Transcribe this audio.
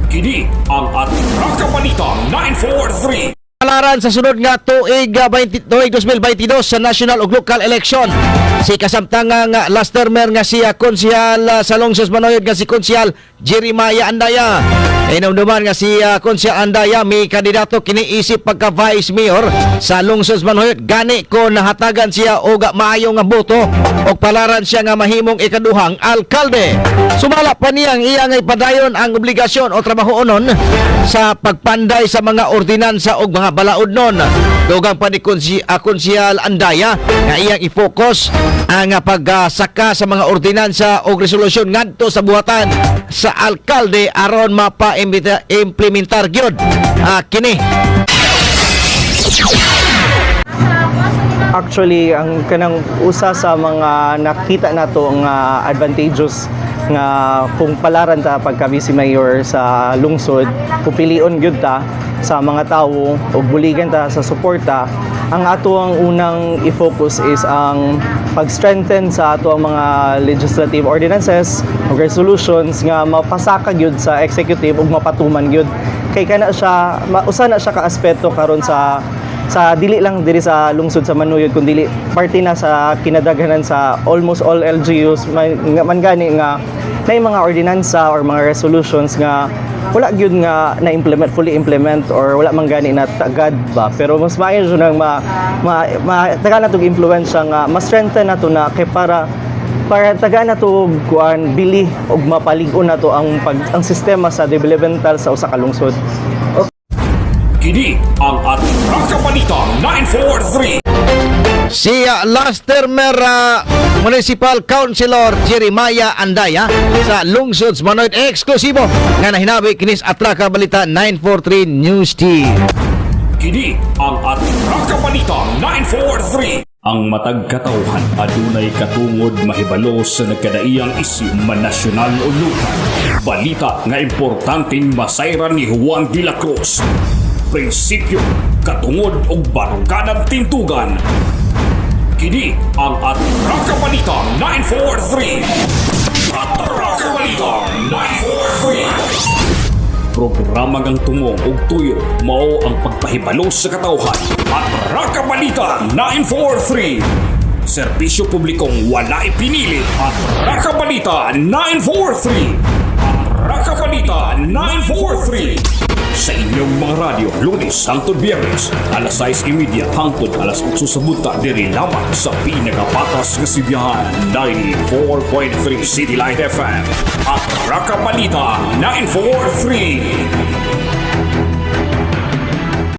Kini ang Atraka Balita 943. Palaran sa sunod nga tuig 20, tuig 2022 sa national ug local election. Si kasamtanga nga last termer nga siya konsehal sa Lungsod Manuyod nga si Konsehal Jeremiah Andaya. Inumduman nga si Konsehal Andaya may kandidato kini isip pagka vice mayor sa Lungsod Manuyod. Gani ko nahatagan siya og maayo nga boto og palaran siya nga mahimong ikaduhang alkalde. Sumala pa niyang iya nga ipadayon ang obligasyon o trabaho onon sa pagpanday sa mga ordinansa og mga balaod nun. Dugang pa ni Konsehal Andaya nga iyang i-focus ang pagsaka sa mga ordinansa o resolusyon ngadto sa buhatan sa alkalde aron mapa-implementar gyud kini. Actually, ang kanang usa sa mga nakita nato nga advantageous nga kung palaran ta pagka vice mayor sa lungsod, kung pilion gyud ta sa mga tawo ug buligan ta sa suporta, ang ato ang unang i-focus is ang pag-strengthen sa ato ang mga legislative ordinances o resolutions nga mapasaka gyud sa executive ug mapatuman gyud, kay kana siya usa na siya ka aspeto karon sa dili lang diri sa lungsod sa Manuyod kundi parte na sa kinadaghanan sa almost all LGUs man, nga, man gani nga na mga ordinansa or mga resolutions nga wala gyud nga na-implement, fully implement, or wala man gani na tagad ba. Pero mas maayo jud nang ma taga na tog influensya nga mas strengthen na to na kay para taga na to kuan bili og mapalig-on na to ang sistema sa developmental sa usa ka lungsod. Kini ang Atraka Balita 943. Si last termer Municipal Councilor Jeremiah Andaya sa Lungsod sa Manoy, eksklusibo nga nahinabi kini sa Atraka Balita 943 News Team. Kini ang Atraka Balita 943. Ang matag katawhan adunay katungod mahibalo sa nagkadaiyang isyu, man nasyonal o lokal. Balita nga importanteng masayran ni Juan de la Cruz. Prinsipyo, katungod ug baruganan tintugan. Kini ang Atraka Balita 943. Atraka Balita 943. Programa ngang tumong ug tuyo mao ang pagpahibalo sa katawhan. Atraka Balita 943. Serbisyo publikong walay pinili. Atraka Balita 943. Atraka Balita 943. Sa inyong mga radyo, Lunes hangtod Biyernes, alas 6:30 hangtod alas 8 sa buntag, diri lamang sa pinakapatas nga sibihan, 94.3 City Light FM. Atraka Balita 943.